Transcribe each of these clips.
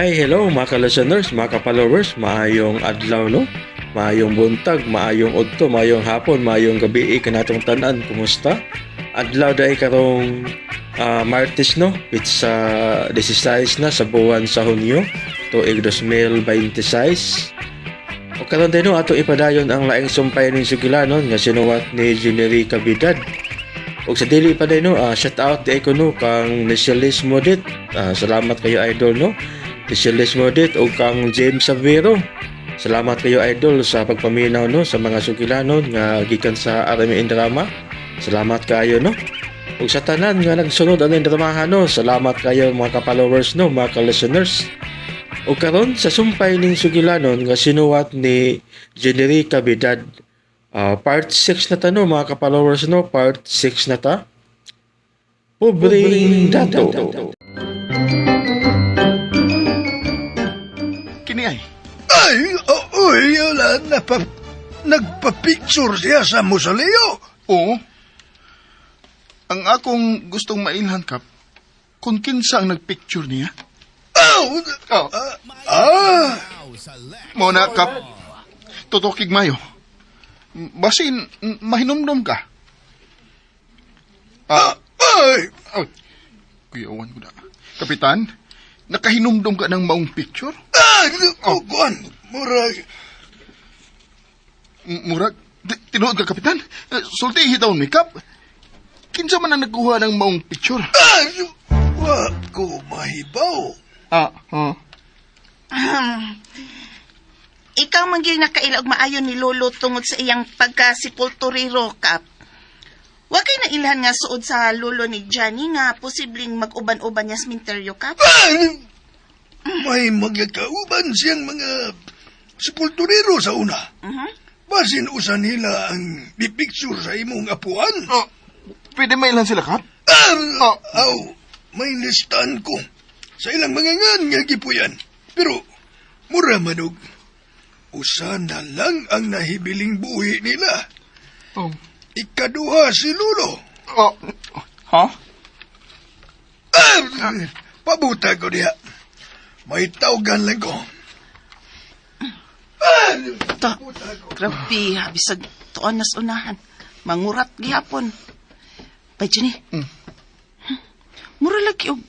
Hi, hello mga ka-listeners, mga ka-followers, maayong adlaw, no? Maayong buntag, maayong udto, maayong hapon, maayong gabi kanatong tanan, kumusta? Adlaw dai karong Martes, no? It's 16 na sa buwan sa Hunyo, tuig 2026. O karon din, no, ato ipadayon ang laing sumpay ning sugilanon nga sinuwat ni Jenny Cabidad. Og sa dili pa din, no, shout out di ko, no, kang Nicelis Modit. Salamat kayo, idol, no. Nicelis Modit og kang James Savero. Salamat kayo, idol, sa pagpaminaw, no, sa mga sugilanon nga gikan sa RMN Drama. Salamat kayo, no. Ug sa tanan nga nagsunod aning dramahan, no, salamat kayo mga ka-followers, no, mga ka-listeners. Ug karon sa sumpay ning sugilanon nga sinuwat ni Jenny Cabidad. Part 6 na ta, no, mga ka-followers, no, part 6 na ta. Pobreng Dato. Kini ay. Ay, oy, wala, nagpa-picture siya sa musoleo. Oo. Ang akong gustong mailhan, Kap, kung kinsa ang nagpicture niya. Aw, Oh. ah, Mo na, Kap. Tutokig mayo. Basin, mahinumdum ka. Ah, ay, oh. Kuyawan ko na. Kapitan, nakahinumdum ka ng maong picture? Ah, oh, kuan, murag, Murag, tinuod ka, Kapitan. Sultihi daw ni Kap. Kinsa man ang nagkuha ng maong picture? Ah, wa ko mahibaw. Ah, ah. Ikaw man gyud nakaila og maayo ni Lolo tungod sa iyang pagkasipulturero, Kap. Wa kay nailhan nga suod sa lolo ni Johnny nga posibleng mag-uban-uban niya sa minteryo, Kap. Ah, may magkauban siyang mga sepulturero sa una. Basin usa nila ang bipicture sa imong apuan. Oh, pwede mailhan sila, Kap? Ah, Oh. aw, may listahan ko sa ilang mga ngan nga gipuyan. Pero, mura manog, usa na lang ang nahibiling buhi nila. Oh. Ikaduha si Lolo. Oh. Ha? Ah, pabuta ko diha. May tawgan lang ko. Ah, Ta, grabe, ha, bisag tuon nas unahan. Mangurat gihapon. Bay, Johnny. Mura lagi og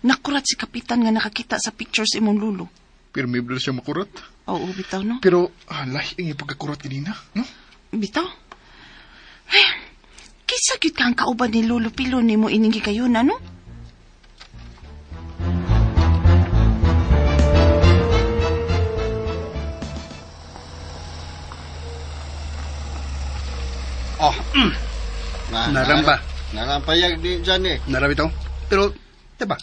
nakurat si kapitan nga nakakita sa pictures imong lulo. Pero may siya makurat. Oo, bitaw, no? Pero, alay, ang pagkakurat kanina, no? Bitaw. Ay, kisa gyud ka ang kauban ni Lolo Pilo nimo ining gikayuna, no? Oh, Na, Narampa. Narampayag di dyan eh. Narabi to. Pero, diba?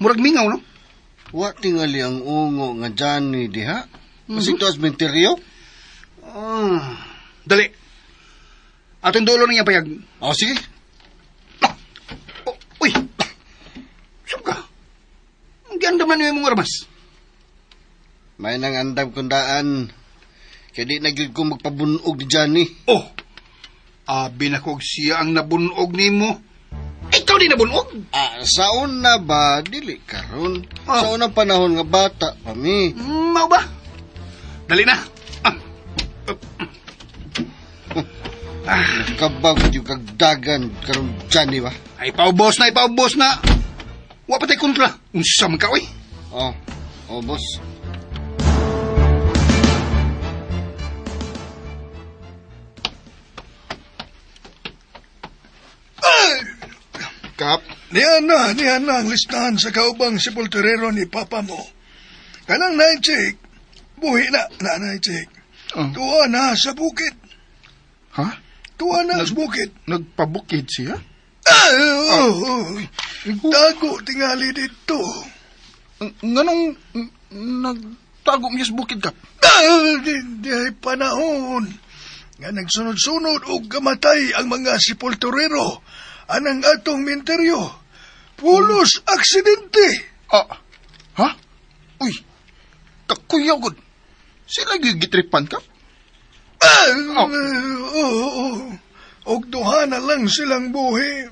Murag mingaw, no? Wa tingali ang ungo nga Johnny diha. Kasi ito as menteryo. Ah, dali. Atong dulo niya payag. Oh, sige. Oh, uy! Saan ka? Ang ganda man yung mong armas. May nang andam kong daan. Kaya di na gyud ko magpabunog ni Johnny. Oh! Abi na ko siya ang nabunog nimo. Ikaw di nabunog? Ah, sa una ba, dili karon. Oh. Sa unang panahon nga bata pa mi. Mao ba? Dali na. Ah, Kabag yung kagdagan karon Johnny ba? ay, paubos na, ipaubos na. Wa pa tay kontra. Unsa man ka, uy? Oh, oh boss. Kap, Niya na ang listahan sa kaubang sepulturero ni Papa mo. Kanang night chick, buhi na, na night chick. Oh. Tuwa na sa bukid. Ha? Tuwa na sa bukid. Nagpabukid siya? Ah, oh, oh. Tago tingali dito. Nganong nagtago niya sa bukid, Kap? Ah, di ay panahon nga nagsunod-sunod og kamatay ang mga sepulturero anang atong minteryo. Pulos aksidente. Ah, ha? Uy, kakuyaw gud. Sila gyud gitripan, Kap? Ah, Oh. oo, oo. Og duha na lang silang buhi.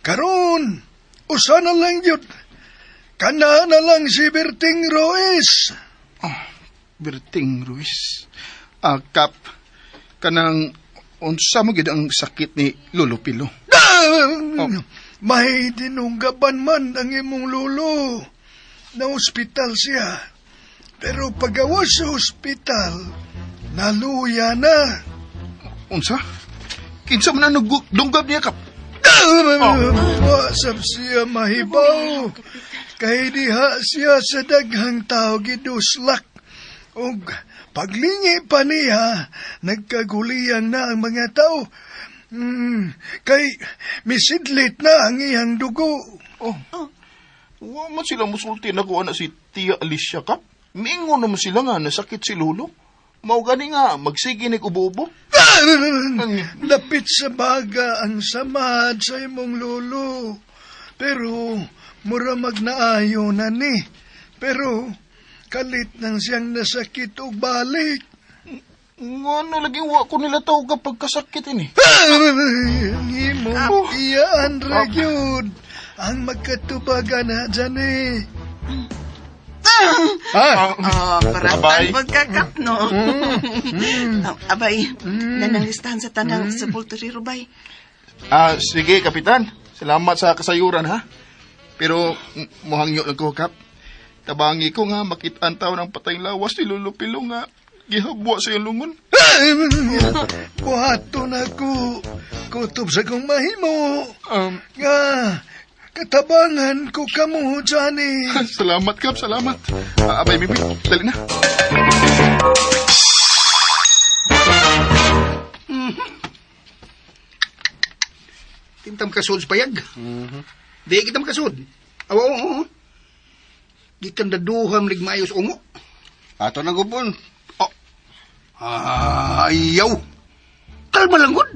Karon, usa na lang yun. Kana na lang si Berting Ruiz. Berting Ruiz. Ah, Kap, kanang unsa mo gid ang sakit ni Lolo Pilo? Ah! May dinunggaban man ang imong lolo. Na ospital siya. Pero pagawas sa ospital, naluya na. Unsa? Kinsa man ang nagdunggab niya, Kap? Wasap siya mahibaw. Kay diha siya sa daghang tao giduslak. Ug paglingi pa niya, nagkaguliyang na ang mga tao. Kay misidlit na ang iyang dugo. Oh. Wa man sila musulti na kuha na si Tia Alicia, Kap. Miingon naman sila nga nasakit si Lolo. Mao gani nga, magsige ni ubo-ubo. Lapit sa baga ang samad sa imong lolo. Pero mura magnaayo na ni. Pero kalit nang siyang nasakit og balik. Ngano lagi wa ko nila tawag kapag kasakit ini. Ang imong iyaan ra gyud ang magkatubagan na dyan eh. Ah, Oh, Abay. kuratan pagkakap, no? Abay, nananglistahan sa tanang sa sepulturero, bay. Ah, sige, Kapitan. Salamat sa kasayuran, ha? Pero, muhangyo lang ko, Kap. Tabangi ko nga, makitaan tao ng patay lawas ni Lolo Pilo nga. Gihabwa sa iyong lungon. Buhaton na ko. Kutob sa kong mahimo. Nga, katabangan ko kamo, Johnny. Salamat, Kap. Salamat. Ah, abay, Bibi. Dali na. Tintam kasud sa payag. Di kita makasud. Awa, oo, oo. Gikan daduham ligmayos ungo. Ato na gupon. Oh. Ayaw. Kalma lang gud.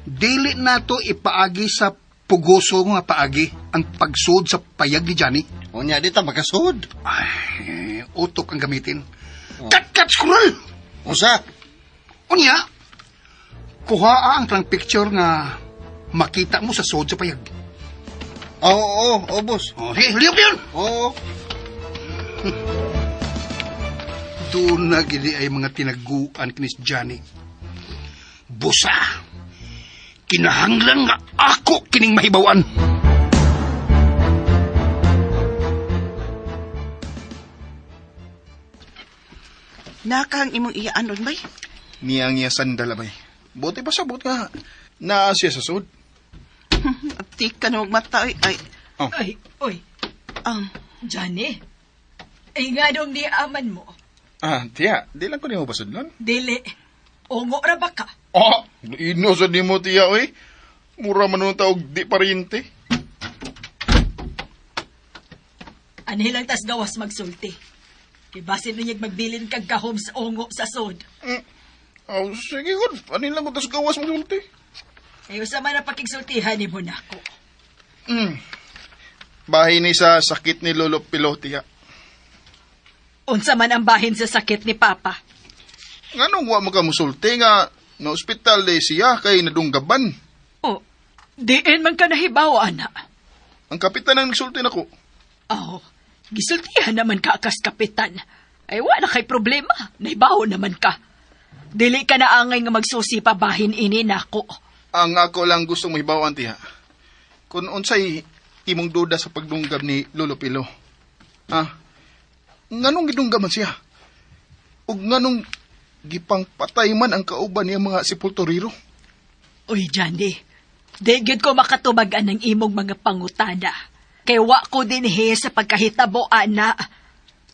Dili nato ipaagi sa pugoso nga paagi ang pagsud sa payag ni Johnny. Unya, di ta makasud. Ay, utok ang gamitin. Kat-kat squirrel! Unsa? Unya, kuha ang trang picture nga makita mo sa sud sa payag. Oo, oo, oo, boss. Oh, sige, liyok yun! Oo. Doon na gini ay mga tinaguan kinis Johnny. Busa! Kinahanglan nga ako kining mahibawan. Nakang imong iyaan ron, bay. Niyang iya sandal, abay. Buti pa sabot nga. Naa siya sa sud. Atik ka na magmata, oy. Ay, Ay, oy, Johnny. Ay nga dong ni aman mo. Ah, tiya. Di lang ko niyo pasudlon. Dili. Ungo ra ba ka? Ah, ino sa di mo, tiya, oy. Mura man nung taog di parinte. Anhi lang tas gawas magsulti. Kay basin niya magbilin kag kahom sa ungo sa sod. Oh, sige, good. Ano lang ko tas gawas magsulti. Ay usa man ang pakigsultihan nimo nako. Bahay ni sa sakit ni Lolo Pilo, tiya. Unsa man ang bahin sa sakit ni Papa. Nganong wa mo ka musulti nga na ospital day siya kay nadunggaban. Oh, diin man ka nahibaw, ana. Ang kapitan ang nagsulti nako. Oh, gisultihan naman ka kas kapitan. Ay wala kay problema, nahibaw naman ka. Dili ka na angay nga magsusi pa bahin ini nako. Ang ako lang gustong mahibawan, tiya. Kung unsay imong duda sa pagdunggab ni Lolo Pilo. Ah, nganong gidunggaman siya? Ug nganong gipangpatay man ang kauban niya mga sepulturero? Uy, Johnny, di gyud ko makatubag anang imong mga pangutana. Kay wa ko dinhi sa pagkahitabo, ana.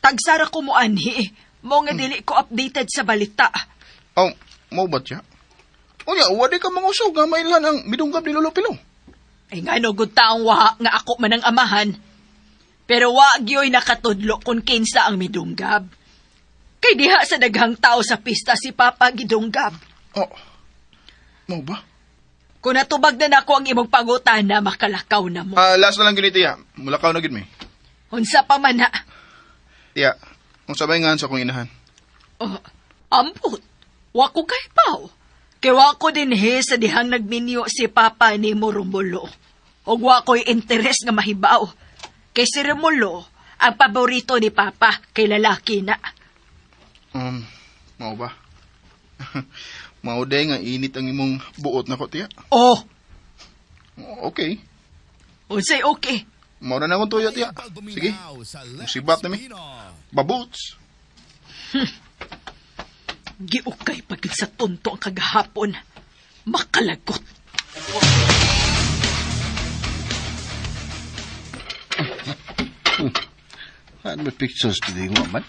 Tagsara ko mo anhi. Mo nga dili ko updated sa balita. Oh, mo ba tiya? Unya, wadi ka mangusog nga mailhan ang midunggab ni Lolo Pilo. Ay nga no, good taong waha nga ako man ang amahan. Pero wa gyoy nakatudlo kung kinsa ang midunggab. Kay diha sa daghang tao sa pista si Papa gidunggab. Oh, mo ba? Kung natubag na nako ang imong pangutana, makalakaw na mo. Ah, last na lang gini, tiya. Mulakaw na gid mi. Unsa pa man na. Tiya, kung sabay nga sa akong inahan. Oh, ampot. Wa ko kay pao. Kay wa ko dinhi sa dihang nagminyo si Papa ni Moromolo. Og wa ko'y interes nga mahibaw. Kay si Romulo, ang paborito ni Papa kay lalaki na. Mao ba? Mao day nga init ang imong buot nako tiya. Oh, Okay. unsay okay. Mao na na akong tuyo tiya. Sige. Musibat na mi. Babuts. Giukay pagid sa tunto ang kagahapon. Makalagot. Ano may pictures today nga man?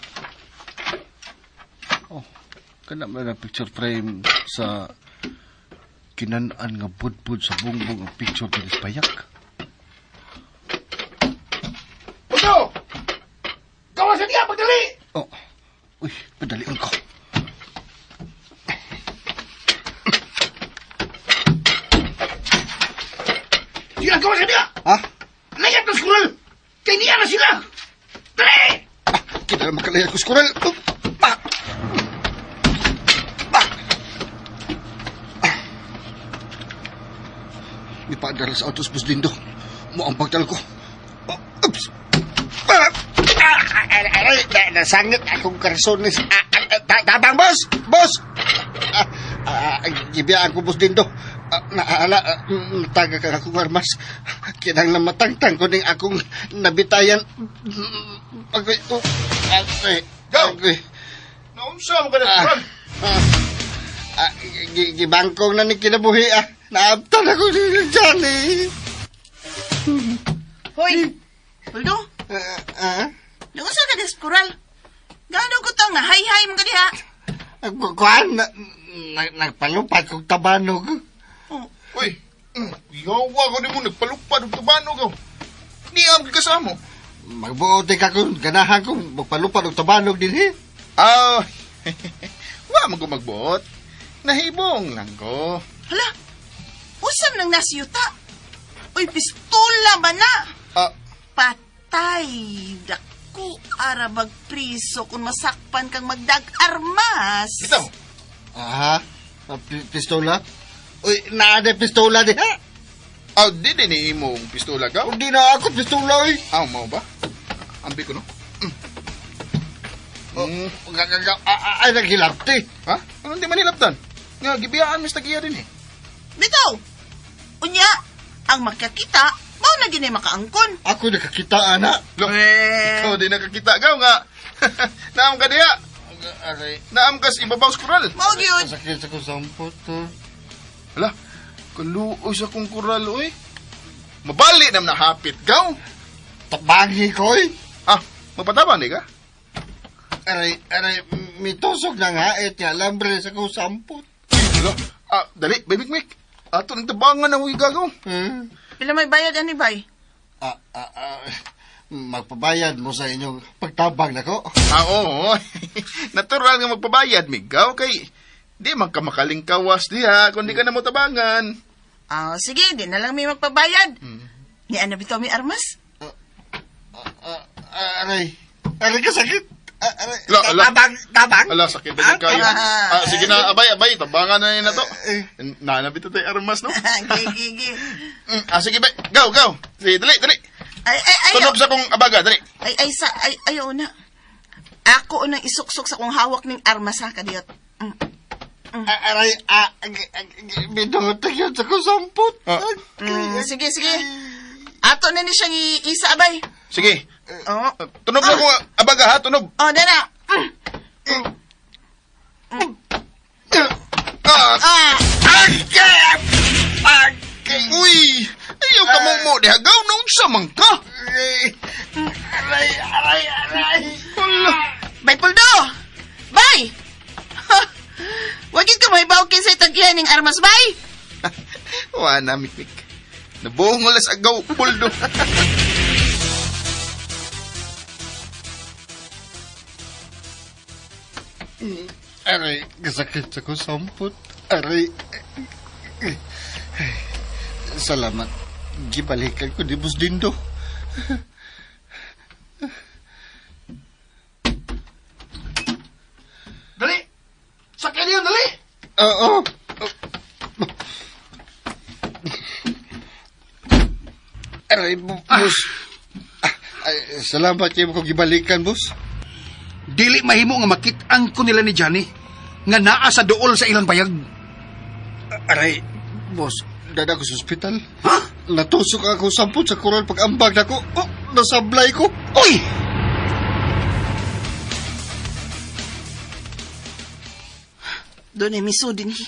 Oh, kana man ang picture frame sa kinan-an nga budbud sa bungbong ang picture diri sa payak. Puto! Gawa sa niya, pagdali! Oh, uy, padalion ko. Sige, gawa sa niya! Ha? Layat na squirrel! Kay niya na sila! Dali! Ah, kinala makalayat ko squirrel. Oh, ah. Ah. Ah. Ipadala sa autos bus dindo. Mo ang pagdal ko. Oh, oops. Ah! Ah, aray, aray, nasangit akong karsones. Ah, ah, ah, tabang, boss! Boss! Ah, ah, ah, gibiyaan ko, boss dindo. Ah, naala, ah, nataga ka akong armas. Kinahanglan matangtang ko ning akong nabitayan. Agoy, oh, agoy, Go! agoy. Naunsa mo ka na, Ah, Ron? ah, ah, gibangkong na ni kinabuhi, ah. Naabtan ako ni Johnny. Hoy, Puldo, Ah, ah, nagusa ka des kural. Gano ko tang nga hay-hay mo ka diha. Kuan, nagpalupad kong tabanog. Oh, Uy, yawa ko ni mo, nagpalupad og tabanog ako. Niam ka kasamo. Magbuote ka kung ganahan kong magpalupad og tabanog din, eh. Ah, wa man ko magbuot. Nahibong lang ko. hala. Usam nang nasiyuta. Uy, pistola ba na? Ah, Patay. Dako ara magpriso kung masakpan kang magdag-armas. bitaw. Aha, pistola? Uy, naa na pistola di ha? Ah, di din ni imong pistola ka? Hindi na ako pistola, uy. Ah, mao ba? Ambi ko no. Mm. Ay, naghilabti. Ha? Anong di man hilabtan? Nga, gibiyaan mis tagiya din eh. Bitaw. Unya, ang makakita, mao na ginay makaangkon. Ako nakakita, ana. Lo, ikaw di nakakita ka nga. Naam ka diha. Aray, Naam ka sa ibabaw sa kural. Mao gyud. sakit sa kong sampot, oh. Hala, kaluoy sa kong kural, oy. Mabali nam na hapit, gaw. Tabangi ko, eh. Ah, magpatabang di ka? Aray, aray, mitusok na nga, eh, nga, lambre sa kong sampot. Hala, ah, dali, baby Mick. Ato ng tabangan ang uy gagaw. Hmm? Pila may bayad ani bay? Ah, ah, ah, magpabayad mo sa inyong pagtabang nako. Ah, oo. Natural nga magpabayad, migaw, kay di man ka makaling kawas diha kung di ka na mo tabangan. Ah, sige, di na lang may magpabayad. Ni ano bitaw may armas? Ah, ah, aray, aray kasakit. Ah, aray, Ala, ala. tabang, tabang. Ala, sakit na din kayo. Ah, sige na, abay, abay, tabangan na yun na to. Nanabit na tayo armas, no? Gi, gi, gi. Ah, sige, bay. Go, go. Sige, dali, dali. Ay, ay, ay. Tunob sa kong abaga, dali. Ay, ay, sa, ay, ayaw na. Ako unang isuksok sa kong hawak ning armas ha, kadiyot. Mm. Ah, aray, ah, binutak yun sa kong sampot. Ah. Mm, sige, sige. Ato na ni siyang iisa, abay. Sige. Oh, Tunob sa kong abaga, ha? Tunob. oh, dana. Mm. Ah, Ah, uy! Ayaw ka mo mo, diha. Gaw, noon sa man ka. Aray, aray, aray, aray. Ala. bay puldo. Bay! Wagin ka may bawkin sa itagyan ning armas, bay. Wa na, mikmik. Nabuhong ulas agaw, puldo. Aray, kasakit sa kong sampot. Aray. Salamat. Gibalikan ko ni Boss Dindo. Dali! Sakyan niyo, dali! Oo. Aray, boss. Salamat kayo ko gibalikan, boss. Dili mahimo nga makit-ang ko nila ni Johnny nga naa sa duol sa ilang bayag. Aray, boss, dada ko sa ospital. Ha? Natusok ako sampot sa koral pag-ambag nako. Oh, nasablay ko. Uy! Doon ay miso din hi.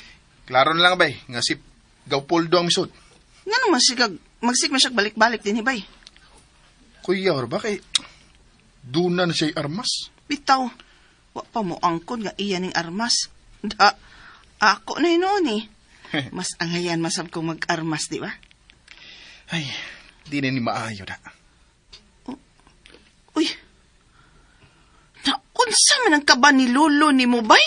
Klaro na lang bay, nga si Gaupoldo ang misod. Nga naman siya, magsik man siya balik-balik din hi bay. Kuya, or ba kay duna na siya'y armas? Bitaw, wa pa mo angkon nga iya ning armas. Da, ako na yun eh. Mas angayan masab kong mag-armas, di ba? Ay, di na ni maayo da. Uy, naunsa man ang kaba ni Lolo ni mo, bay?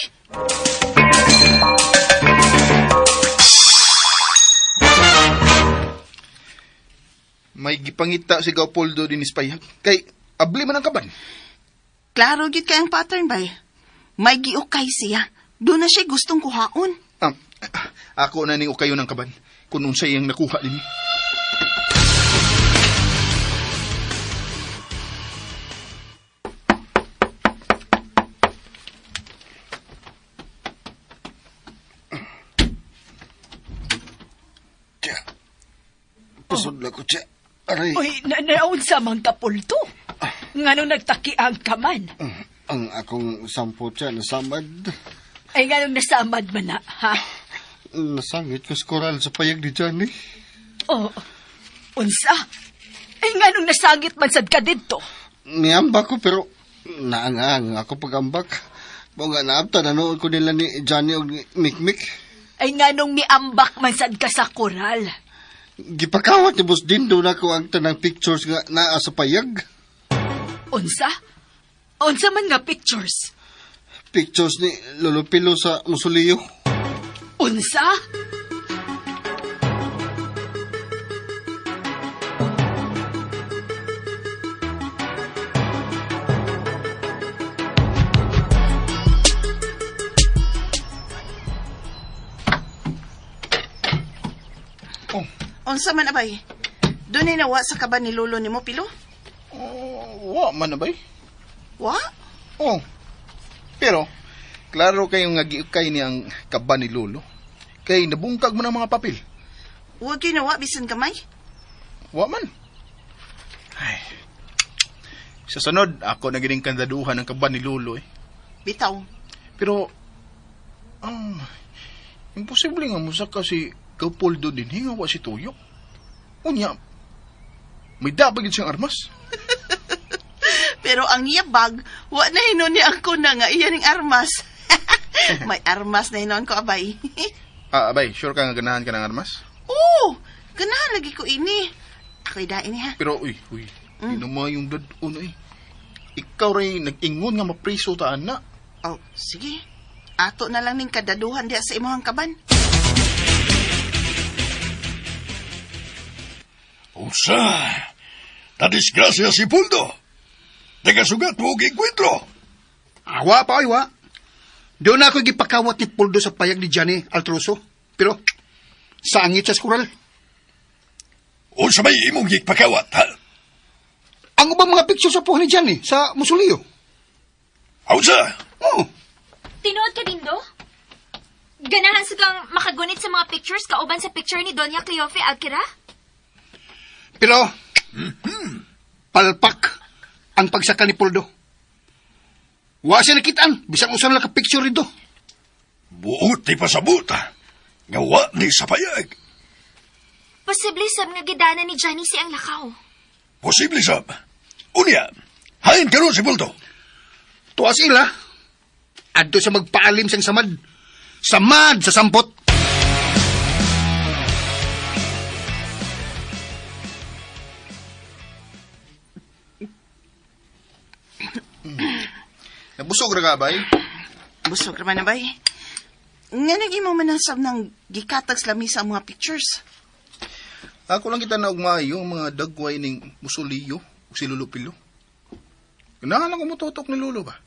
May gipangita si Gaupoldo din ispayag. Kay, abli man ang kaban. Klaro gyud kay ang pattern, bay. May giukay siya. Doon na siya gustong kuhaon. Ah, ako na ning ukayo ng kaban. Kung unsay iyang nakuha din. Tiya. Pasudla ko, tiya. Aray, Uy, naunsa man kapulto. Nganong nagtakiang ka man. ang akong sampot, tiya, nasamad. Ay, nganong nasamad man na, ha? Nasangit ko sa koral sa payag ni Johnny. Oh, unsa? Ay, nganong nasangit man sad ka didto. Niambak ko pero naangang ako pag-ambak. Mo nga naabta, nanood ko nila ni Johnny og ni Mikmik. Ay, nganong miambak man sad ka sa koral. Gipakawat ni Boss Dindo na ko ang tanang pictures nga naa sa payag. Unsa? Unsa man nga pictures? Pictures ni Lolo Pilo sa musuliyo. Unsa? Oh, Unsa man abay? Doon ay nawa sa kaban ni Lolo ni mo, Pilo? oh, wa man na bay. Wa? Oh. Pero, klaro kayong nga giukay ni ang kaban ni Lolo. Kay nabungkag mo ng mga papel. Wa gyud nawa bisan kamay. Wa man. Ay. Sa sunod, ako na gining kandaduhan ang kaban ni Lolo eh. Bitaw. Pero, imposible nga musaka si Gaupoldo din, hinga wa si Tuyok. Unya, may dabag yun siyang armas. Pero ang iyabag, wa na hinon ni ako na nga iya ning armas. May armas na hinon ko, abay. Ah, abay, sure ka nga ganahan ka ng armas? Oo, ganahan lagi ko ini. Ako'y dain ha. Pero, uy, uy, mm. naman yung dadon eh. Ikaw rin nag-ingon nga mapriso taan na. Oh, sige. Ato na lang ning kadaduhan diya sa imuhang kaban. Usa, nadisgrasya si Puldo. Nagasugat mo og enkwentro. Awa pa, ay, wa. Doon ako gipakawat ni Puldo sa payag ni Johnny Altroso. Pero, sangit sa skural. Unsa may imong gipakawat, ha? Ang ubang mga picture sa puha ni Johnny sa musuliyo. Unsa? Oh, Tinuod ka dindo? Ganahan sa kang makagunit sa mga pictures kauban sa picture ni Doña Cleofe Alquera? pero, palpak ang pagsaka ni Puldo. Wa siya nakitaan, bisang usan lang ka picture rito. Buot ni pasabot, ha? Nga wa ni sa payag. Posible sab nga gidana ni Johnny si ang lakaw. Posible sab. Unya, hain karon si Puldo. Tuwas ila. Adto sa magpaalim siyang samad. Samad sa sampot. Nabusog ra ka, bay? Busog raman na bay. Nga nang imo manasab ng gikatag sa lamisa ang mga pictures. Ako lang kita naugmayo ang mga dagway ning musuliyo ug si Lolo Pilo. Ganahan lang ko motutok ni Lolo ba?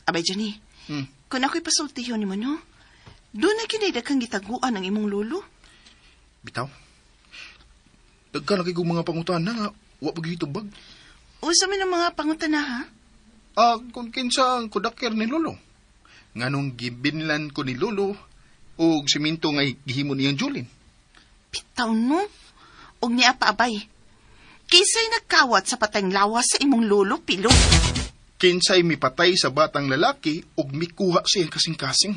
Abay, Johnny. Kung ako'y pasultihon ni mo, no? Doon na kinay kang gitaguan ang imong lolo. Bitaw. Daghan na kay kong mga pangutana nga Wa pa gyud tubag. Usa man ang mga pangutana ha? Ah, kung kinsa ang kudakir ni Lolo. Nganong gibinlan ko ni Lolo og siminto nga gihimo niyang Julin. Bitaw no. Og niya pa abay. Kinsay nagkawat sa patayng lawas sa imong lolo, Pilo. Kinsay mipatay sa batang lalaki og mikuha siyang kasing-kasing.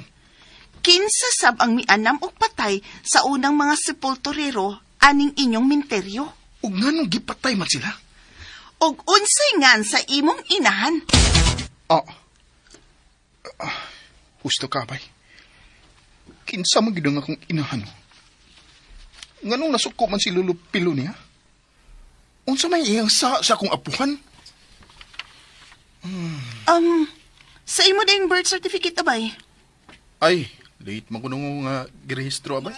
Kinsa sab ang mianam og patay sa unang mga sepulturero aning inyong minteryo. Ug nganong gipatay man sila? Og unsay ngan sa imong inahan. Ah. Ah, husto ka, bay. Kinsa man gid ang akong inahan. Nganong nasuko man si Lolo Pilo niya? Unsa may iyang sa akong apuhan? Sa imo ding birth certificate abay. Ay, late man ko nung nga girehistro abay.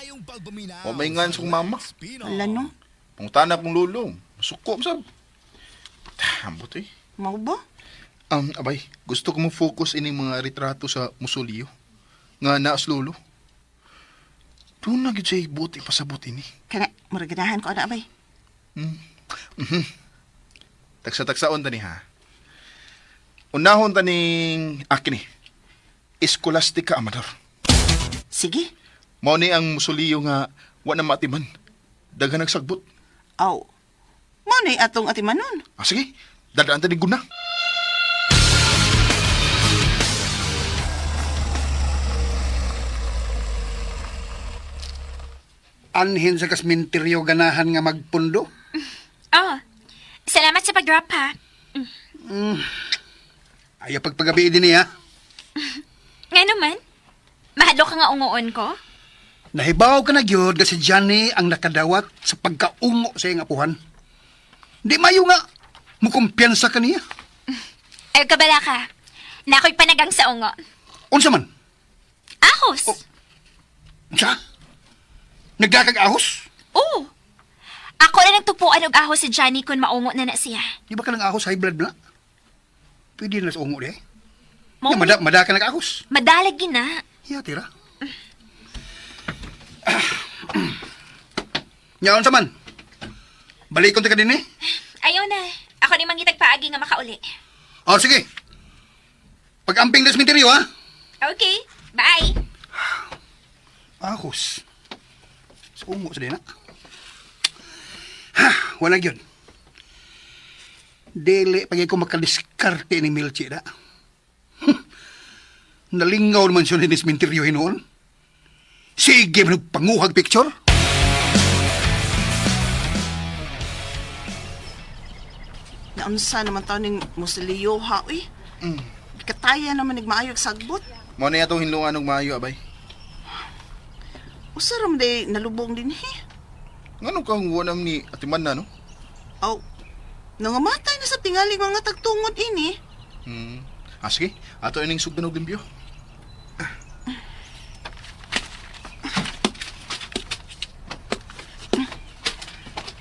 O may ngan sa akong mama. Wala no. Pangutana kong lolo. Masuko man sab. Ambot eh. Mao ba? Abay, gusto ko mo focus ining mga retrato sa musolyo. Nga naas lolo. Doon na gid siya buti pasabot ini. Kana murag ganahan ko ana abay. Tagsa-tagsaon tani ha. Unahon taning akin ni. Escolastica Amador. Sige. Mao ni ang musuliyo nga wa na maatiman. Daghan nagsagbot. Aw. Mao nay atong atimanon. Ah, sige, dadaan tani guna. Anhin sa kasminteryo ganahan nga magpundo. Oh, salamat sa pag-drop ha. Ayaw pagpagabi din niya. Nga naman, mahadlok ka nga ungoon ko. Nahibaw ka na gyud nga si Johnny ang nakadawat sa pagkaungo sa iyang apuhan. Di mayo nga mukumpiyansa ka niya. Ay, kabala ka. Na ako'y panagang sa ungo. Unsa man? Ahos! Unsa? Nagdakag ahos? Oo. Ako na nagtupuan og ahos si Johnny kung maungo na na siya. Di ba ka ng ahos high blood na? Pwede na sa ungo di. Mo, Ya, mada ka nag-ahos. madalag gina. Ya, tira. Nya, unsa man? Balikon ta ka din eh. Ayaw na. Ako ni mangitag paagi nga makauli. Oh, sige. Pag-amping na sementeryo, ha? Okay, bye. Ahos. Sa ungo sa dina. Ha, wala yun. Dili pag ko makadiskarte ni Milchi da. Nalingaw naman siya ni sementeryo hinuon. Sige, panguhag picture. Naunsa naman taon ning musilyo ha uy. Kataya naman nagmaayog sagbot. Mao na atong hinlungan og maayo abay. Usa ra man day nalubong din he. Nganong kang wa nam ni atiman na no? Aw. Nangamatay na sa tingali mga tagtungod ini. Hmm. Ah, sige, ato ining sugdan og limpyo.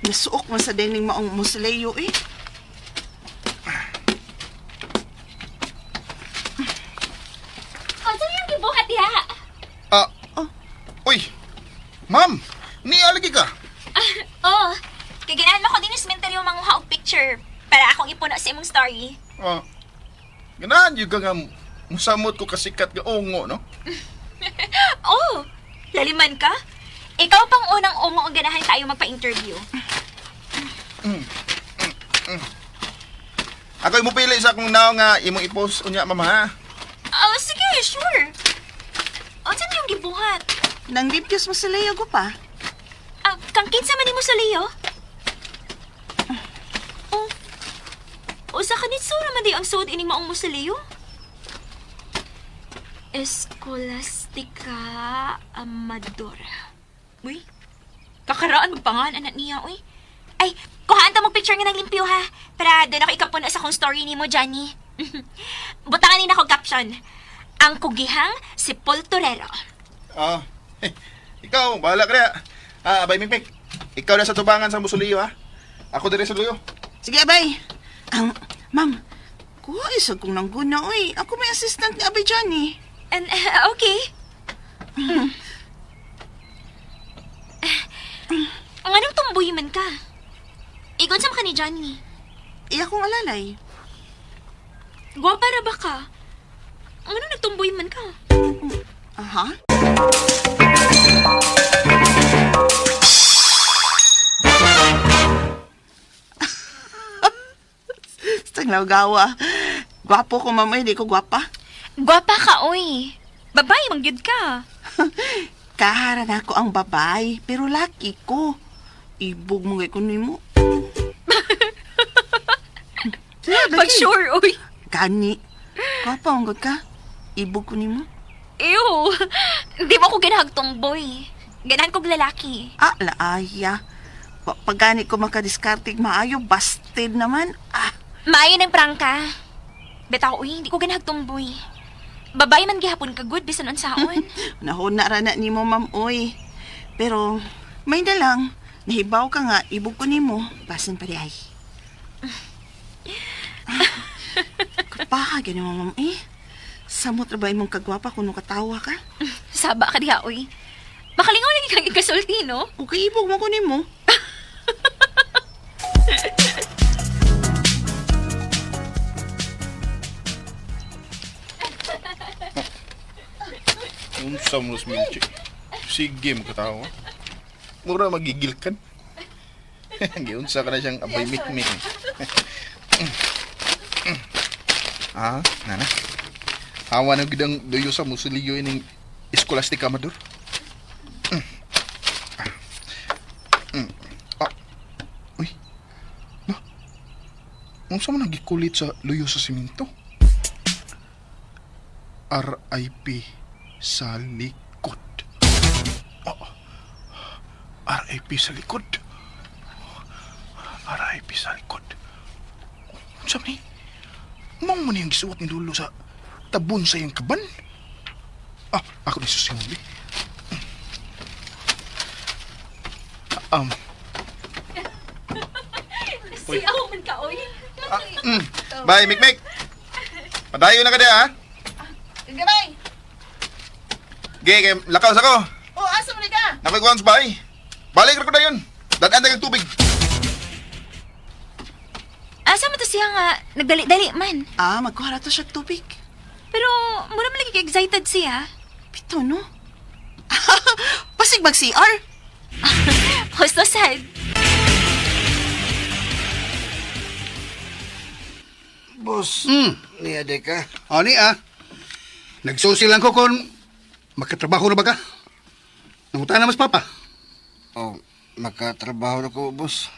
Nasuok man sa dining maong musilyo eh. Unsa yung gibuhat diha? Ah. Oh. Uy. Ma'am, nialagi ka. Oh, kay ganahan mo ko din yung manguha og picture para akong ipuno sa imong story. Ah. Ganahan yun ka nga musamot ko kasikat nga ungo, no? Oh, laliman ka? Ikaw pang unang ungo ang ganahan tayo magpa-interview. Ako'y mupili sa akong naong nga imong i-post unya, mama, ha? Oh, sige, sure. Unsa na yung gibuhat? Nang limpyos musilyo ko pa. Ah, kang kinsa man nimo sa Leo? Oh. Usa ka nitsura man di ang suod ining maong musilyo? Escolastica Amador. Uy, kakaraan magpangan anak niya, uy. Ay, kuhaan ta mo picture nga ng limpyo ha. Para doon ako ikapuno sa akong story nimo, Johnny. Butangan ni nako caption. Ang kugihang si Poltorero. Ah. Eh, ikaw, bahala ka na. Ah, abay, Mikmik. Ikaw na sa tubangan sa musuliyo, ha? Ako dire sa luyo. Sige, abay. Ang, ma'am, kuha isa kong nangguna, uy. Ako may assistant ni Abay Johnny. And, okay. Ang anong tumbuy man ka? Tigon sa ka ni Johnny. Iya kong alalay. Gwapa ra ba ka? Ano nagtumboy man ka? Aha. Tanglaw gawa. Gwapo ko, ma'am. Hindi ko gwapa. Gwapa ka, oy. Babae, mangyud ka. Kahara na ako ang babay, pero laki ko. Ibog mo kay kunin mo. Pag sure, oy. Gani. Gwapa, ang ka. Ibog ko nimo. Ew. Di mo ako ganahag tomboy. Ganahan kog lalaki. Ah, laaya. Wa pa gani ko makadiskartig maayo, busted naman. Ah, Maayo ng prangka. Bitaw, uy, hindi ko ganahag tomboy. Babae man gihapon ka good bisan unsaon. nahuna ra na nimo, ma'am, oy. Pero, may na lang. Nahibaw ka nga, ibog ko nimo. Basin pa di ay. Kapaha, gani mo, ma'am, eh. Samot ra ba imong kagwapa kung katawa ka? Saba ka diha, uy. Makalingaw lagi kang ikasulti, no? Okay, ibog mo ko nimo. Unsa mo Milchi? Sige mo katawa. Mura magigil kan. Giunsa ka na siyang abay mikmik. Ah, nana. Hawa na gid ang duyo sa musuliyo ining Scholastic Amador. Ah. Uy. Na. Unsa man ang gikulit sa luyo sa simento? RIP sa likod. Oh. RIP sa likod. RIP sa likod. Unsa man ni? Mao man yung gisuwat ni Lolo sa tabon sa iyang kaban? Ah, ako ni susunod. Si ako man ka, oy. Bye, Mikmik. Padayon na ka diha, ha? Gabay! Ge, kay lakaw sa ko. Oh, asa mo ni ka? Nakoy sa bahay. Balik ra ko dayon. Dadaan kag tubig. Asa man to siya nga nagdali-dali man. Ah, magkuha ra to siya tubig. Pero mura man lagi excited siya. Pito, no? Pasig mag-CR. Husto sad. Boss, niya de ka. O ni ah. Nagsusi lang ko kung makatrabaho na ba ka. Nangutan na mas papa. Oh, makatrabaho na ko, boss.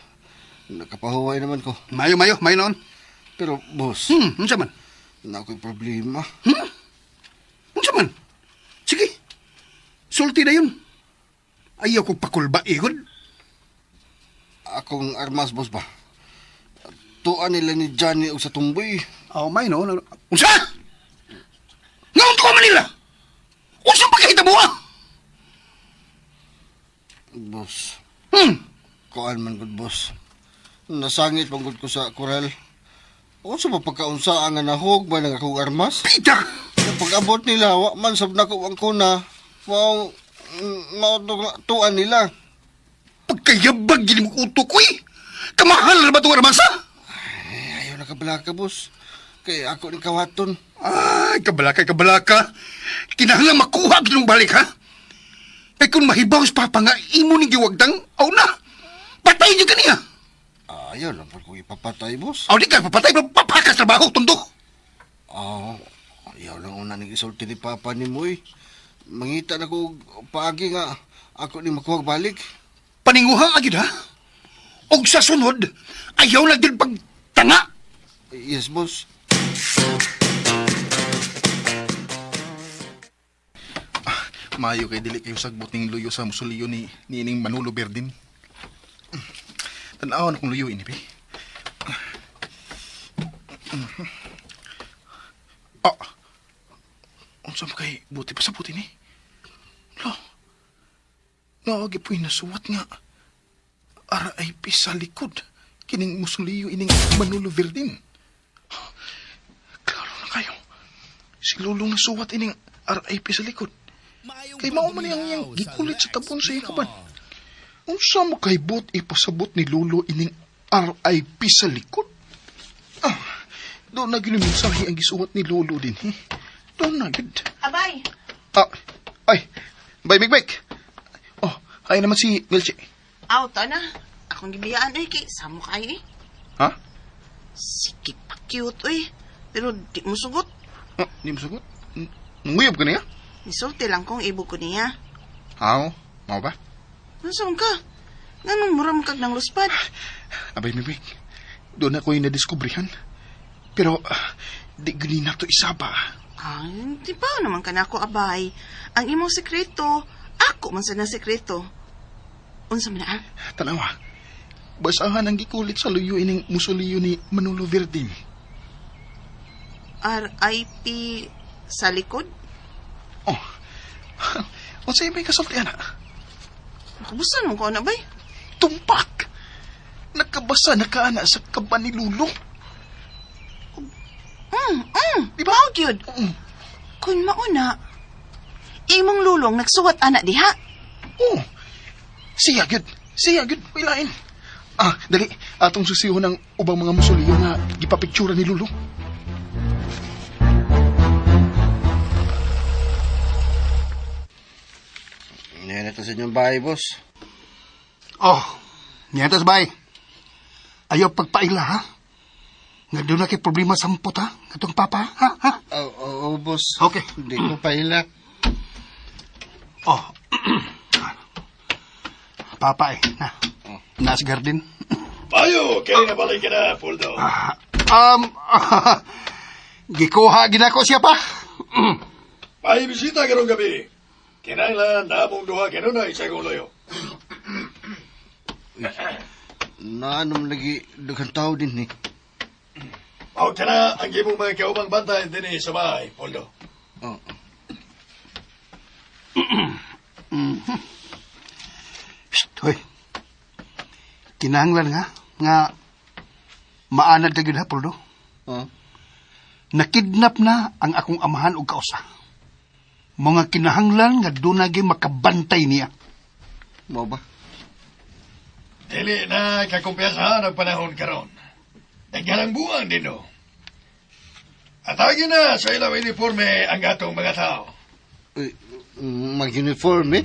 Nakapahuway naman ko. Mayo, mayo, mayo noon. Pero, boss, Unsa man? na ako'y problema. Unsa man? Sige. Sulti na yun. Ayaw ko pakulba, igod. Akong armas, boss ba? Tuan nila ni Johnny og sa tumboy. Oh, may noon. Unsa? Ngaon ko Manila? Unsa pa kahita mo ah? Boss, Hmm. kuan man gud, boss. Nasangit man gud ko sa koral. Unsa ba pagkaunsa ang nahog ba ng akong armas? Peter! Pag-abot nila, wa man sab nako ang kuna. Mao mao tuan nila. Pagkayabag gini mo utok ko eh. Kamahal na ba itong armasa? Eh, ayaw na kabalaka, boss. Kay ako ni kawaton. Ay, kabalaka, kabalaka. Kinahanglan makuha ginong balik, ha? Kay kung mahibaw sa papa nga imo ning giwagdang, aw na. Patay niyo kaniya. Ayaw lang pag ko ipapatay, boss. Aw di ka papatay, papakas trabaho, tundo. Ah, ayaw lang una ning isulti ni Papa ni Moy. Mangita na ko og paagi nga ako ni makuha og balik. Paninguha agad, ha? Og sa sunod, ayaw na din pagtanga. Yes, boss. Maayo kay dili kayo sagbot ning luyo sa musuliyo ni niining Manolo Berdin. Tan-aw na kung luyo ini be. Ah. Unsa man kay buti pa sa buti ni? Lo. Naagi po'y nasuwat nga. RIP sa likod. Kining musuliyo ining Manolo Verdin. Klaro na kayo. Si Lulong nasuwat ining RIP sa likod. Kay mao man yang iyang gikulit sa tabon sa iyang kaban. Unsa mo kay but ipasabot ni Lolo ining RIP sa likod. Ah, doon na gyud yung mensahe ang gisuwat ni Lolo din, he. Doon na gyud. Abay! Ah, ay, bye, Big Mike. Oh, ay naman si Melchie. Aw, ta na. Akong gibiyaan, oy, kay samo kayo eh. Ha? Sige pa cute, oy. Pero di mo sugot. Ah, di mo sagot? Nanguyab ka niya? Nisulti lang kong ibog ko niya. Aw, mao ba? Nasaan ka? Nganong mura man kag nang luspad? Abay, Mimik, doon ako yung nadiskubrihan. Pero, di gani na to isaba. Ay, di ba naman ka na ako, abay. Ang imong sekreto, ako man sa na sekreto. Unsa man na, ah? Tanawa, basahan ang gikulit sa luyo ining musuliyo ni Manolo Verdin. R.I.P. sa likod? Oh, unsay may kasulti, ana? Nakabusan mo ko, ana, bay? Tumpak! Nakabasa na ka, ana, sa kaba ni Lulo. Di ba? Mao gyud. Kun mauna, imong lulong nagsuwat ana diha. Oh, siya gyud. Siya gyud, pilain. Ah, dali, atong susihon ang ubang mga musuliyo nga gipapiktura ni Lulo. Ngayon ito sa inyong bahay, boss. Oh, niya sa bahay. Ayaw pagpaila, ha? Nga doon na kay problema sampot, ha? Katong papa, ha? Ha? Oo, oh, oh, boss. Okay. Hindi ko paila. Oh. Papa, eh. Na. Nasa garden. Payo, kay nabalik ka na, Poldo. Gikuha ginako siya pa. May bisita karong gabi. Kinahanglan na among duha kanunay sa akong loyo. Naanom lagi daghang tao din eh. Mao kana ang imong mga kaubang bantay dinhi sa bahay, Poldo. Oh. Psst, hoy. Kinahanglan nga nga maanad ka gyud ha, Poldo. Oh. Nakidnap na ang akong amahan og kausa. Mga kinahanglan nga doon na gyud makabantay niya. Mao ba? Dili na kakumpiyasahan ang panahon karon. Daghan ang buang dino. Atagi na sa ilang uniforme ang atong mga tao. Uy, mag-uniform eh.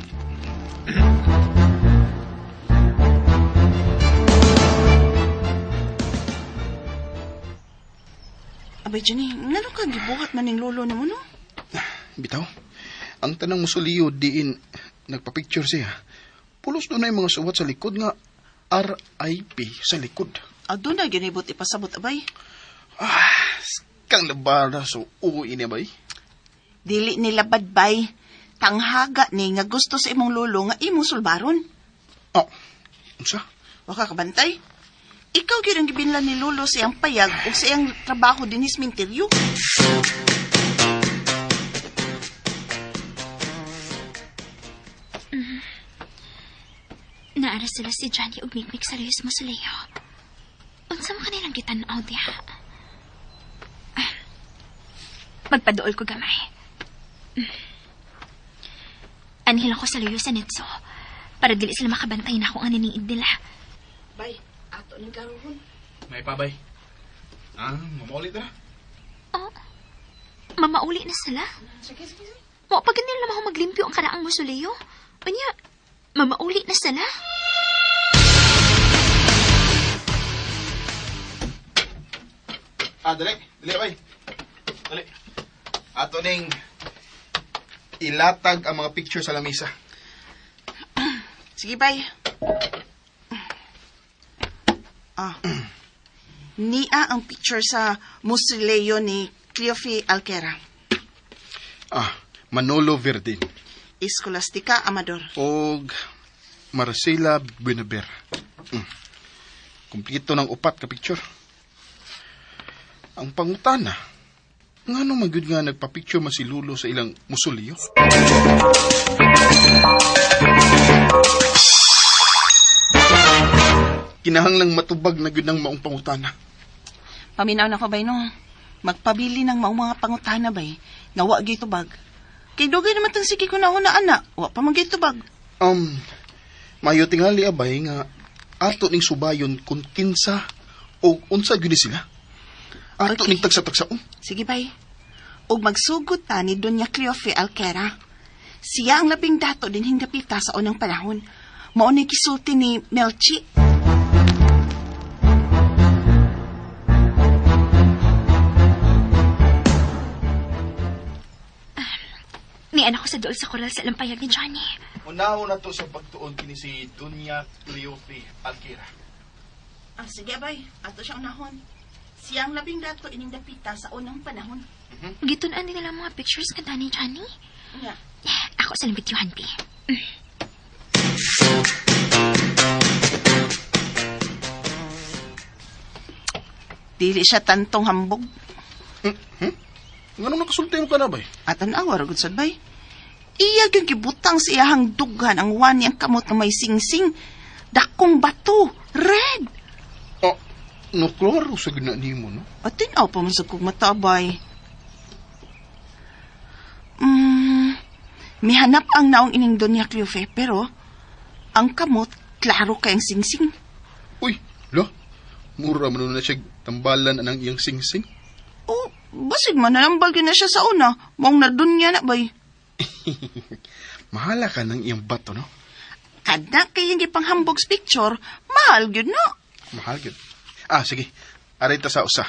Abay, Jenny, ngano ka gibuhat man ning lolo nimo, no? Bitaw, ang tanang musuliyo diin nagpa-picture siya. Pulos doon na yung mga suwat sa likod nga RIP sa likod. Ah, doon na ginibot ipasabot, abay. Ah, kang labara so uwi niya bay. Dili nila badbay. Tanghaga ni nga gusto sa imong lolo nga imong sulbaron. Oh, unsa? Wa ka kabantay. Ikaw gyud ang gibinlan ni lolo sa iyang payag o sa iyang trabaho dinhi sa minteryo. Naara sila si Johnny ug Mikmik sa Luyos Mausoleo. Unsa man kanilang gitan-aw diha? Ah, magpaduol ko gamay. Anhil ako sa Luyo sa Netso para dili sila makabantay na akong aniniid nila. Bay, ato ning karon. May pabay. Ah, mamaulit na. Oh, mamauli na sila. Sige, sige, sige. Mo pag nila naman maglimpyo ang karaang mausoleo. Unya, mamauli na sila. Ah, dali. Dali, bay. Dali. Ato ning ilatag ang mga picture sa lamisa. Sige, bay. Ah. Nia ang picture sa mausoleo ni Cleofe Alquera. Ah, Manolo Verdin. Escolastica Amador. Og Marcela Buenaver. Kumpleto ng upat ka picture. Ang pangutana, ngano man gyud nga nagpa-picture man si Lulo sa ilang musoleo? Kinahanglang matubag na gyud ng maong pangutana. Paminaw na ko, bay, no? Magpabili ng maong mga pangutana, bay. Nga wa gyud tubag. Kay dugay naman tang sige ko na una, ana. Wa pa man gyud tubag. Mayo tingali abay nga Ato ning subayon kung kinsa o unsa gyud ni sila. Ato Okay. ning tagsa-tagsaon. Sige, bay. Ug magsugod ta ni Doña Cleofe Alquera. Siya ang labing dato din hingdapita sa unang panahon. Mao ni gisulti ni Melchi. Ni anak ko sa dool sa koral sa lampayag ni Johnny. Unahon na to sa pagtuon kini si Dunya Cleofe Alquera. Ah, sige, bay. Ato siya unahon. Siya ang labing dato ining dapita sa unang panahon. Gitun-an nila mga pictures nga ni Johnny. Nga. Ako sa videohan, pi. Dili siya tantong hambog. Nganong nakasulti mo ka na bay? At an awar gud sad bay. Iya gyud gibutang sa iyahang dughan ang wani ang kamot nga may singsing. Dakong bato, red. Oh, no klaro sa gina nimo no. Atin aw pa man sa kong mata bay. Mihanap ang naong ining Doña Cleofe pero ang kamot klaro kay ang singsing. Uy, lo. Mura man na siya tambalan anang iyang singsing. Oh, basig man nanambal gyud na siya sa una. Maong nadunya na bay. Mahala ka ng iyang bato, no? Kada kay yung gipanghambog sa picture, mahal gyud no. Mahal gyud. Ah, sige. Aray ta sa usa.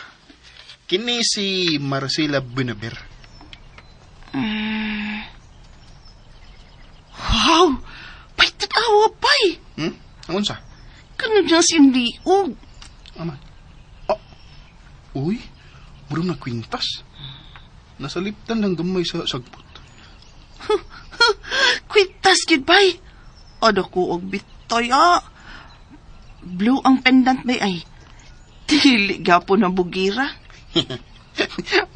Kini si Marcela Buenaver. Wow! Bay, tanawa, bay! Ang unsa? Ganun na siyang liog. Aman. Oh. Uy, murong na kwintas. Nasaliptan lang gamay sa sagpot. Kwintas gyud, bay! Ada ko og bitoy, ah. Blue ang pendant, bay, ay. Dili gapon ang bugira.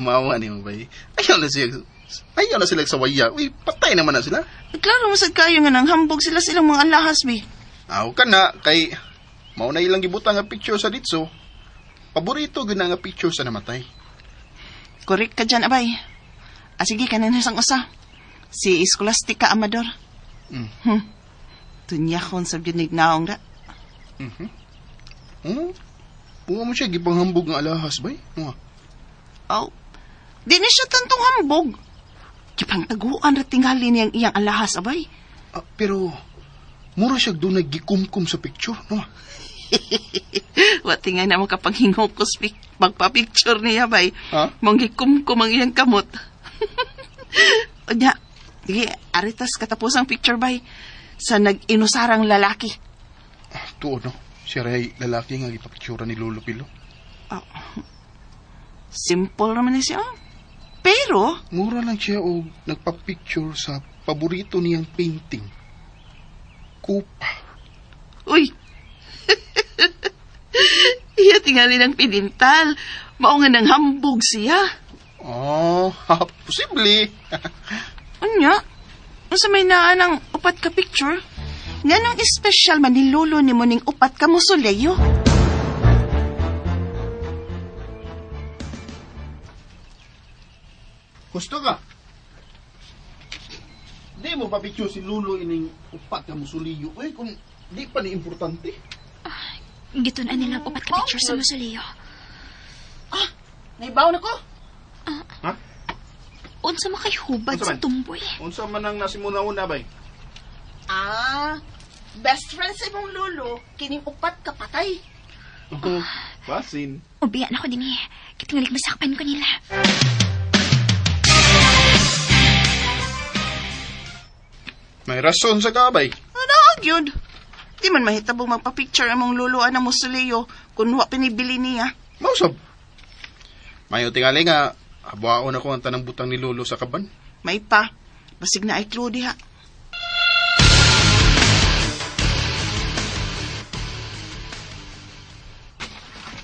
Mawa ni mo bay. Ayaw na siya. Ayaw na sila sa waya. Uy, patay naman na sila. Klaro mo sad kayo nga nang hambog sila silang mga alahas, bay. Aw ka na kay mao na ilang gibutang nga picture sa ditso. Paborito gyud na nga picture sa namatay. Correct ka dyan, abay. Ah, sige, kanin sang usa. Si Escolastica Amador. Tunya kon sa gyud naong da. Buwa mo siya gipanghambog nga alahas bay. Nga. Oh, di ni siya tantong hambog. Gipangtaguan ra tingali niyang iyang alahas, abay. Ah, pero mura siya doon naggikumkum sa picture, no? Wa tingay na makapanghingokos magpa-picture niya, bay. Ha? Manggikumkum ang iyang kamot. Unya, sige, aritas katapos ang picture, bay. Sa nag-inusarang lalaki. Ah, tuod, no? Siya ray lalaki nga gipapictura ni Lolo Pilo. Oh. Simple naman ni siya. Pero, Mura lang siya og nagpa-picture sa paborito niyang painting. Kupa. Uy! Iya tingali ng pinintal. Mao nga nang hambog siya. Oh, posible. Unya, unsa may naa ng upat ka picture? Nganong espesyal man ni lolo ni mo ning upat ka musuleyo? Gusto ka? Di mo pa-picture si Lolo ining upat ka musuliyo. Uy, kung di pa ni importante. Gitun-an nila ang upat ka picture sa mausoleo. Ah, naibaw na ko. Ha? Unsa makay hubad Unsa sa man? tumboy. Unsa man ang nasimuna-una bay? Ah, best friend sa imong lolo, kining upat ka patay. Basin. Ubiyan ako din eh. Kitingalig masakpan ko nila. May rason sa kabay. Ano gyud? Di man mahitabong magpa-picture among lolo anang musuleyo kung wa pinibili niya. Mausab. Mayo tingali nga, habuaon ako ang tanang butang ni Lolo sa kaban. May pa, basig na ay clue diha.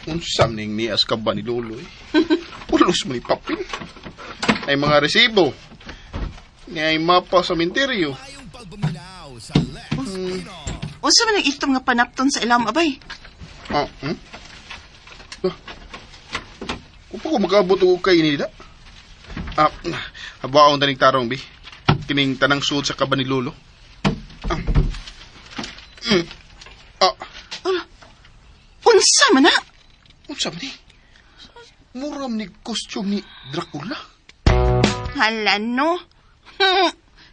Unsam ning nias kaban ni Lolo eh. Pulos mo ni papel. Ay mga resibo. Ni ay mapa sa minteryo. Unsa man ang itom nga panapton sa ilam abay? Ah? Ah. Kung pa ko makaabot og kay nila. Ah, habuaon taning tarong bi. Kining tanang suod sa kaban ni Lolo. Ah. Ah, Ala, Unsa man na? Unsa man ni? Muram ni costume ni Dracula. Hala no.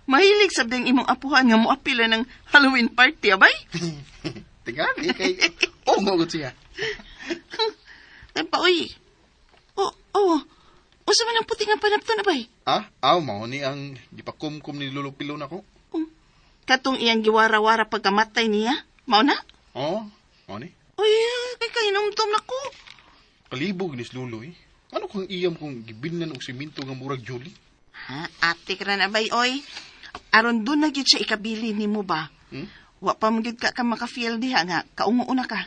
Mahilig sa ding imong apuhan nga moapila ng Halloween party, abay? Tingali kay ungo gud siya. Ay pa, uy. Oh, oh. Unsa man ang puti nga panapton, abay? Ah, aw mao ni ang gipakumkum ni Lolo Pilo nako. Oh. Katong iyang giwara-wara pagkamatay niya. Mao na? Oh, mao ni. Uy, kay kahinumdum nako. Kalibog ni Lolo eh. Ano kung iyam kung gibilnan og simento nga murag Julie? Ha, ate ka na abay, oy. Aron doon na gyud siya ikabili nimo ba? Hmm? Wa pa mo gyud ka ka maka-feel diha nga kaungo-una ka.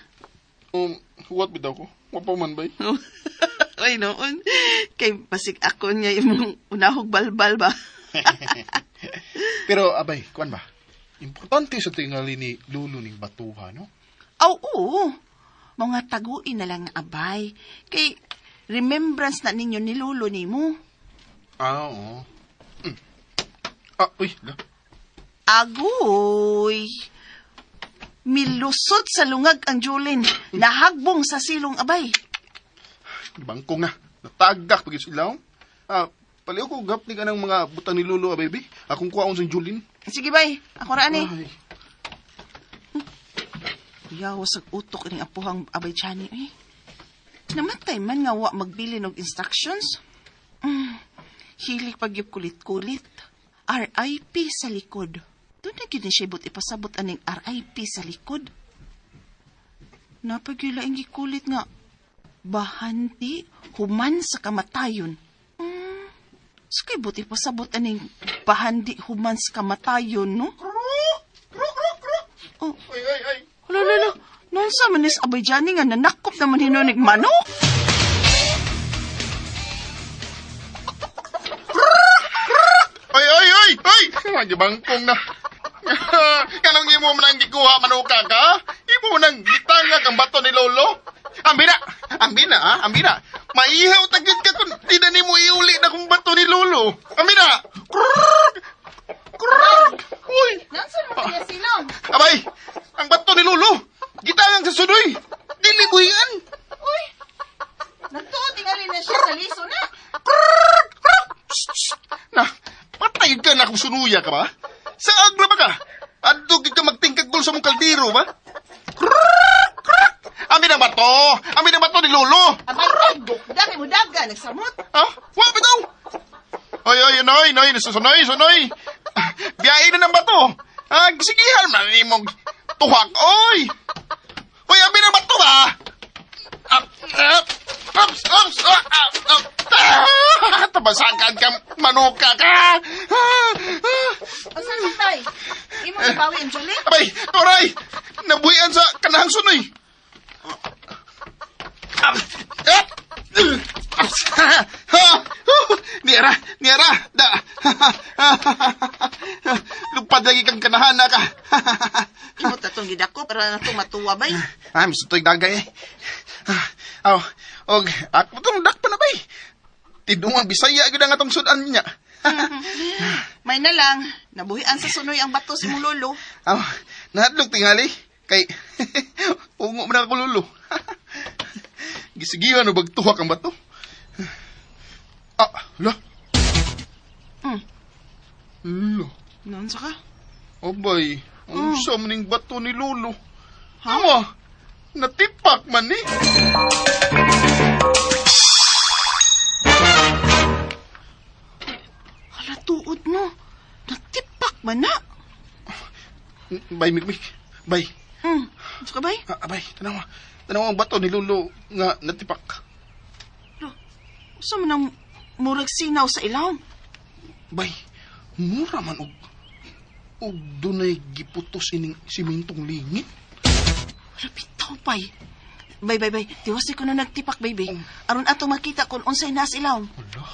Huwat bitaw ko. Wa pa man bay. Ay noon. Kay basig ako niya imong unahog balbal ba. Pero abay, kuan ba? Importante sa tingali ni Lolo ning batuha, no? Aw, oo. Mga taguin na lang abay. Kay remembrance na ninyo ni Lolo nimo. Ah, oo. Mm. Ah, uy, la. Agoy. Milusot sa lungag ang Julin. Nahagbong sa silong abay. Bangkong na. Natagak pag sila. Ah, paliw ko gap ni kanang mga butang ni Lolo, ah, baby. Akong kuwaon sa Julin. Sige bay, ako ra ani. Ay. Yaw sa utok ning apuhang abay Johnny eh. Namatay man nga wa magbilin og instructions. Hilig pag yung kulit-kulit. RIP sa likod. Doon na gyud ni siya ibot ipasabot aning RIP sa likod. Napagyula ang gikulit nga bahanti human sa kamatayon. Sa kay buti pasabot aning bahandi human sa kamatayon, no? Oh. Ay, ay, ay. Hala, hala, hala. Noon sa manis abay Johnny nga nanakop naman hinunig manok. Ay, ay, ay, ay! Ay, bangkong na. Kanong imo man ang gikuha manuka ka? Imo man ang gitangag ang bato ni Lolo? Ambina, ambina, ha? Ambina. Maihaw tagid ka kung di na nimo iuli na kung bato ni Lolo. Ambina! Krrrk! Krrrk! Uy! Nansa mo kaya silong? Abay! Ang bato ni Lolo! Gitangag sa sudoy! Dili buhian! Uy! Nagtuo tingali na siya sa liso na. Na, patay ka na kung sunuya ka ba? Sa agra ba ka? Adto gid ka magtingkagol sa mong kaldero ba? Krrrk! Krrrk! Amin ang bato! Amin ang bato ni Lolo! Abay, ay, daki mo daga, nagsamot. Ha? Wa bitaw! Oy, oy, noy, noy, sunoy, sunoy! Biyain na ng bato! Ah, sigihan man nimong tuhak, oy! Oy, amin ang bato ba? Ah, ah, ups, ups, ah, ah, ah, ah, tabasakan ka, manuka ka! Ah, ah. Asa na tay? Imo gibawi ang Julie? Abay, toray! Nabuhian sa kanahang sunoy! Ah, ah, ah, niara, niara, da. Lupad lagi kang kanahana ka. Imo tatong gidako para na matuwa bay. Ah, misutoy dagay eh. Ah, oh, og ako tong dakpa na bay. Tinuang Bisaya gyud ang atong sudan niya. May na lang, nabuhian sa sunoy ang bato sa imong lolo. Aw, nahadlok tingali kay ungo man ako lolo. Gisigihan o bagtuhak ang bato. Ah, la. Lo. Noon sa ka? Abay, ang sa maning bato ni lolo. Ha? Ama, natipak man ni. Hala, tuod no. Natipak man na. Bay, Mikmik. Bay. Sa ka, bay? Ah, abay, tanawa. Tanawa ang bato ni lolo nga natipak. Lo, usa man ang murag sinaw sa ilawom. Bay, mura man og dunay giputos ining simintong lingit. Hala, bitaw, bay. Bay, bay, bay. Tiwasi ko na nagtipak, baby. Aron atong makita kung unsay nas ilawom. Hala,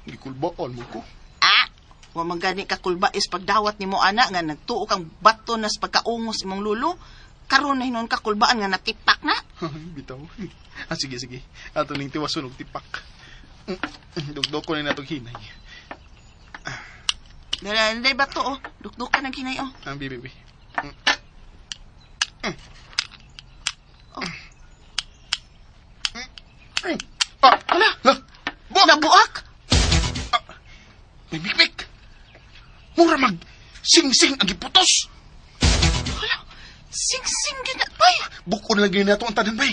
gikulbaan mo ko. Ah! Wa man gani ka kulba is pagdawat nimo ana nga nagtuo kang bato nas pagkaungos imong lulo. Karon na hinon ka kulbaan nga natipak na. Bitaw. Ah, sige, sige. Ato ning tiwason og tipak. Dugdok ko na natong hinay. Dala, dala bato oh. Dukdukan ang hinay oh. Ah, bibi, bibi. Oh. Hala, La, buak! nabuak. May mikmik. Mura mag sing-sing ang giputos. Hala, sing-sing gyud na, bay. Bukon lagi na ang tanan, bay.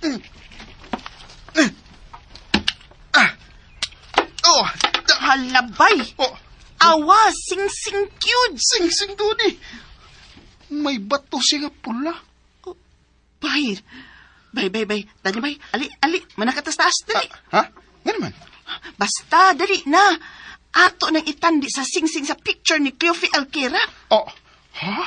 Mm. Mm. Ah. Oh, da, Hala, bay. oh, Awa, sing-sing gyud. sing-sing doon eh. May bato siya nga pula. Bay, bay, bay, bay. Dali, bay. Ali, ali. Manakatas taas, dali. Ah, ha? Nga naman. Basta, dali na. Ato nang itandi sa sing-sing sa picture ni Cleofe Alquera. Oh, ha?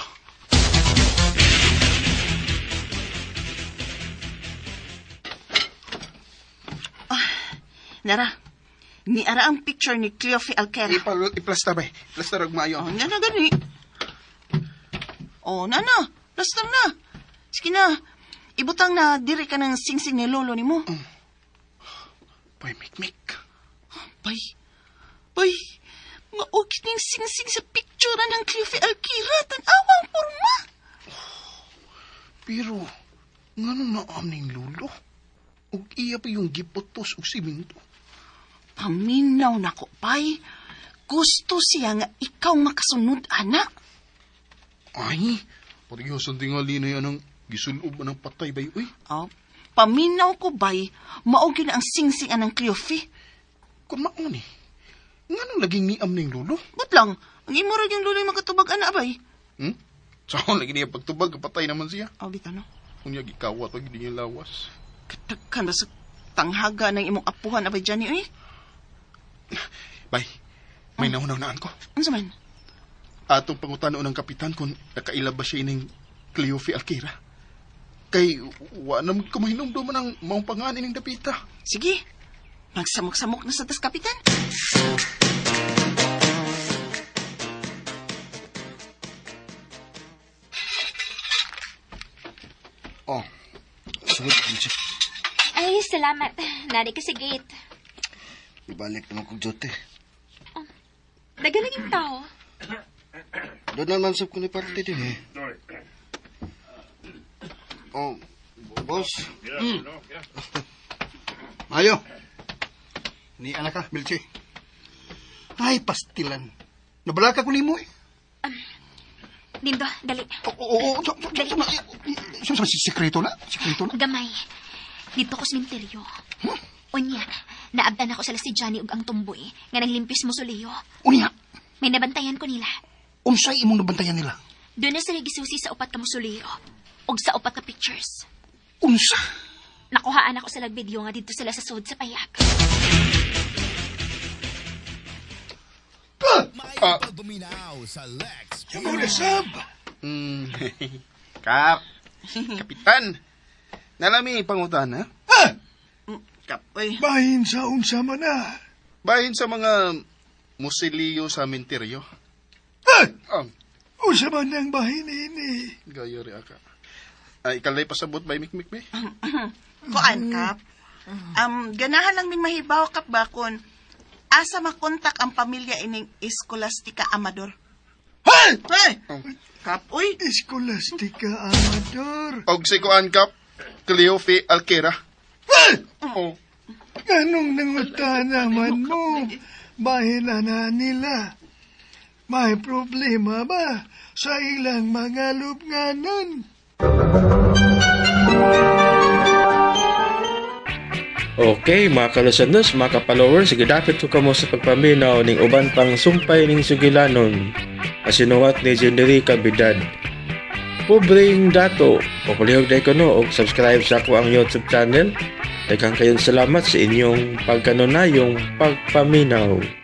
Nara, ni ara ang picture ni Cleofe Alquera. Iplasta bay. Iplasta rag maayo. Oh, na na gani. Oh, na na. Plaster na. Sige na. Ibutang na diri ka ng sing-sing ni lolo ni mo. Bay, mikmik. Bay, bay, maukit ning sing-sing sa picture ng Cleofe Alquera. Tan-awa ang porma. Pero, ngano na amning lulo? Ug iya pa yung giputos og siminto. Paminaw na ko, bay. Gusto siya nga ikaw makasunod, anak. Ay, parehas ang tingali na yan ang gisulob ng patay bay, uy. Oh, paminaw ko, bay. Mao gyud ang sing-sing anang Cleofe. Kung mauni, ngano laging niam ning lulo? But lang, ang imo ra yung luloy makatubag ana, bay. Hmm? Saan lagi niya pagtubag, patay naman siya. Oh, bitaw no. Kung niya gikawat, pag hindi niya lawas. Katagkan ba sa tanghaga ng imong apuhan, abay, Johnny, uy? Bay, may nahunaw-naan ko. Ano man? Atong pangutano ng kapitan kung nakaila ba siya ining Cleofe Alquera. Kay, wa na kumahinom man ang maong panganin ining dapita. Sige, magsamok-samok na sa tas, kapitan. Oh, sugod siya. Ay, salamat. Nari ka sa gate. Ibalik naman kong duty. Dagan naging tao. Doon naman sab ko ni parte din eh. Oh, boss. Mayo. Ni anak ka, Milche. Ay, pastilan. Nabalaka ko nimo eh. Dindo, dali. Oo, oo, oo. Sikreto na? Sikreto na? Gamay. Dito ko sa minteryo. Unya, naabdan ako sila si Johnny ug ang tumboy nga naglimpis mo suliyo. Unya, May nabantayan ko nila. unsay imong nabantayan nila? Doon na sila gisusi sa upat ka musuliyo ug sa upat ka pictures. Unsa? Nakuhaan ako sa video nga dito sila sa sud sa payag. Imo na sab. Kap, kapitan, nalami pangutan, ha? Ah, Kap, uy. bahin sa unsa man na. Bahin sa mga musiliyo sa menteryo. Ah, Oh, unsa man ang bahin ini. gayo ri aka. Ay, ikalay pasabot bay mikmik be. Kuan, Kap. Ganahan lang min mahibaw, Kap, bakon. Asa makontak ang pamilya ining Escolastica Amador? Hey! Hey! Kap, uy. Escolastica Amador. Og si kuan kap, Cleofe Alquera. Hey! Oh, Anong nanguta naman mo? Bahin na na nila. May problema ba sa ilang mga lubnganan? Okay, mga kalusanos, mga ka-followers, gidapit ko kamo sa pagpaminaw ning uban pang sumpay ning sugilanon. Asinuwat ni Generica Bidad. Pobreng dato, papalihog na ko no, og subscribe sa ako ang YouTube channel. Daghang kayong salamat sa inyong pagkanunayong pagpaminaw.